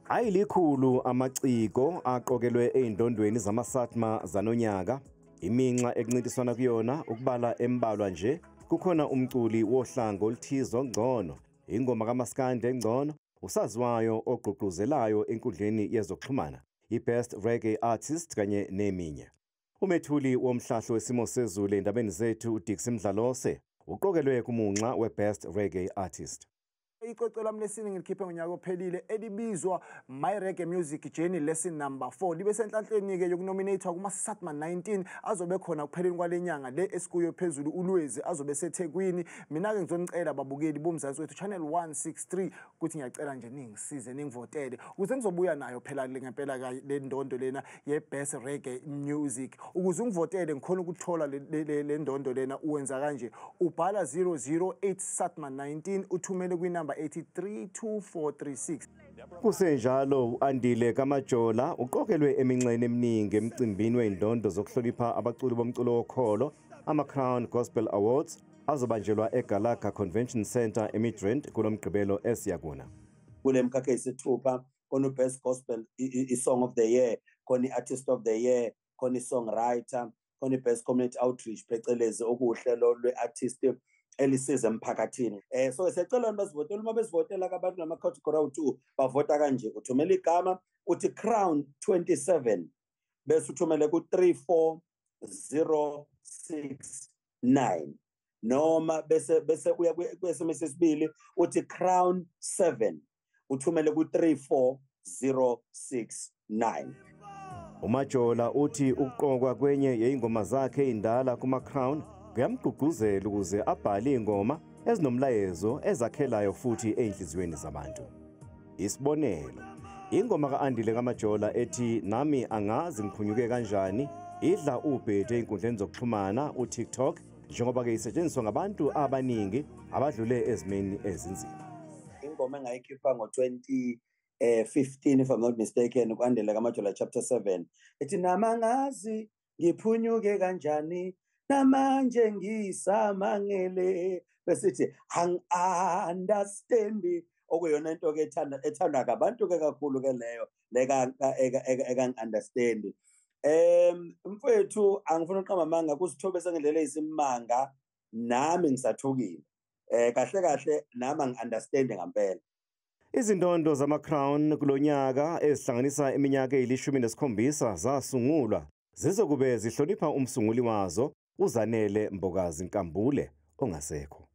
Ayilikhulu amaciko aqokelwe ey'ndondweni zama-SATMA zanonyaka. Iminxa ekuncintiswana kuyona ukubala embalwa nje, kukhona umculi wohlanga oluthize ongcono, ingoma kamaskandi engcono, usaziwayo ogqugquzelayo enkundleni yezokuxhumana, i-Best Reggae Artist kanye neminye. Umethuli womhlahlo wesimo sezulu endabeni zethu uDixie Mdlalose uqokelwe kumunxa we-Best Reggae Artist. Icwecwe lami lesine ngilikhiphe ngonyaka ophelile elibizwa My Reggae Music Journey Lesson Number 4 libe senhlanhleni-ke yokunominatwa kuma-SATMA 19 azobe khona kupheleni kwale nyanga le esikuyo phezulu uLwezi, azobe seThekwini. Mina-ke ngizonicela babukeli boMzansi Wethu Channel 163 ukuthi ngiyacela nje ningisize ningivotele ukuze ngizobuya nayo phela le ngempela le ndondo lena ye-Best Reggae Music. Ukuze ungivotele ngikhona ukuthola le ndondo lena, uwenza kanje: ubhala 008 SATMA 19 uthumele kwinamba 832436. Kusenjalo, u-Andile Kamajola uqokelwe eminxeni eminingi emcimbini wey'ndondo zokuhlonipha abaculi bomculo wokholo, ama-Crown Gospel Awards, azobanjelwa eGalaga Convention Centre eMidrand kulo Mgqibelo esiyakuna. Kule mkhakha eyisithupha khona u-Best Gospel i-Song of the Year, khona i-Artist of the Year, khona i-Songwriter, khona i-Best Community Outreach, phecelezi okuwuhlelo lwe-artist elisiza emphakathini. So siyacela abantu basivotele. Uma besivotela abantu nama-category awu-2, bavota kanje: uthumela igama uthi Crown 27 bese uthumele ku-34069, noma bese uya ku-SMS yesibili uthi Crown 7 uthumele ku-34069. UMajola uthi ukuqokwa kwenye yey'ngoma zakhe ey'ndala kuma-Crown kuyamgqugquzela ukuze abhale iy'ngoma ezinomlayezo ezakhelayo futhi ey'nhliziyweni zabantu. Isibonelo, ingoma ka-Andile kaMajola ethi "Nami Angazi Ngiphunyuke Kanjani" idla ubhedu ey'nkundleni zokuxhumana uTikTok, njengoba-ke isetshenziswa ngabantu abaningi abadlule ezimeni ezinzima. Ingoma engayikhipha ngo-20 15, if I'm not mistaken, ku-Andile kaMajola chapter 7, ethi "Namangazi ngiphunyuke kanjani, namanje ngisamangele", besithi "Angi-understand", okuyona into ke ethanda ethandwa ngabantu ke kakhulu ke leyo leka eka-understand. Mfowethu, angifuna uqamba amanga, kusithobe ngendlela eyisimanga, nami ngisathukile. Kahle kahle nami angi-understand ngampela. Izindondo zama-Crown kulonyaka, ezihlanganisa iminyaka eyi-17 zasungulwa, zizokube zihlonipha umsunguli wazo uZanele Mbokazi Nkambule ongasekho.